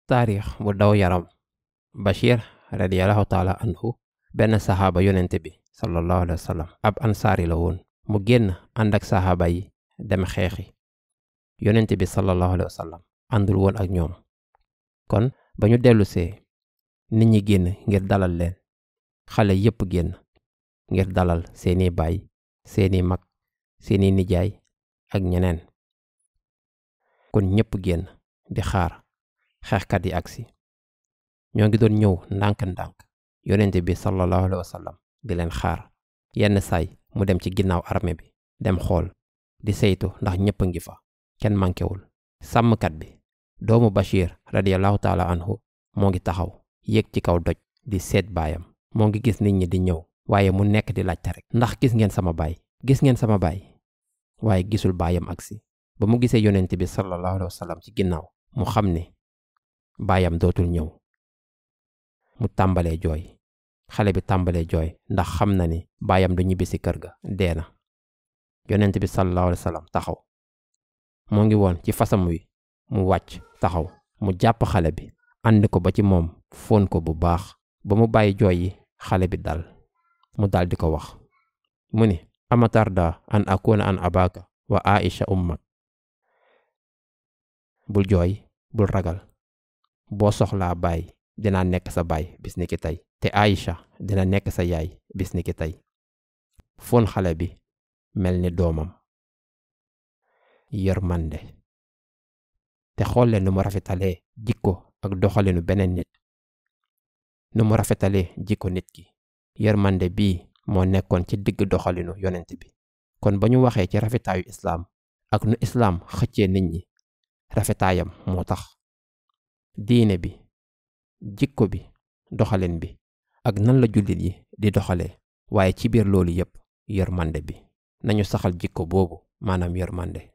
taarix bu daw yaram. Bachir radiyallahu taala anhu benn saxaaba yonente bi sallallahu alayhi wa sallam ab ansaari la woon. mu génn ànd ak saxaaba yi dem xeexi. yonente bi sallallahu alayhi wa sallam àndul woon ak ñoom. kon ba ñu dellusee nit ñi génn ngir dalal leen. xale yépp génn ngir dalal seeni baay, seeni mag, seeni nijaay ak ñeneen. kon ñépp génn di xaar xeexkat yi agsi. ñoo ngi doon ñëw ndànk-ndànk. yonente bi sallallahu alayhi wa sallam di leen xaar. yenn saay mu dem ci ginnaaw armée bi dem xool di saytu ndax ñépp a ngi fa kenn mànkewul. sàmmkat bi doomu Bachir radiyallahu taala anhu moo ngi taxaw yéeg ci kaw doj di seet baayam. moo ngi gis nit ñi di ñëw waaye mu nekk di laajte rek ndax gis ngeen sama baay, gis ngeen sama baay. waaye gisul baayam agsi. ba mu gisee yonente bi sallallahu alayhi wa sallam ci ginnaaw mu xam ne baayam dootul ñëw. mu tàmbalee jooy. xale bi tàmbalee jooy ndax xam na ni baayam du ñibbi si kër ga dee na. yonent bi sallallahu alayhi wa sallam taxaw. moo ngi woon ci fasam wi mu wàcc taxaw. mu jàpp xale bi ànd ko ba ci moom fóon ko bu baax. ba mu bàyyi jooy yi xale bi dal. mu dal di ko wax mu ni amatarda an akuna an abaka wa aisha ummak. bul jooy bul ragal. boo soxlaa baay dinaa nekk sa baay bis ni ki tey te Aïcha dina nekk sa yaay bis ni ki tey. fóon xale bi mel ni doomam. yërmande. te xool leen nu mu rafetalee jikko ak doxalinu beneen nit. nu mu rafetalee jikko nit ki. yërmande bii moo nekkoon ci digg doxalinu yonent bi. kon ba ñu waxee ci rafetaayu islaam ak nu islaam xëccee nit ñi rafetaayam moo tax. diine bi jikko bi doxalin bi ak nan la jullit yi di doxalee. waaye ci biir loolu yépp yërmande bi. nañu saxal jikko boobu maanaam yërmande.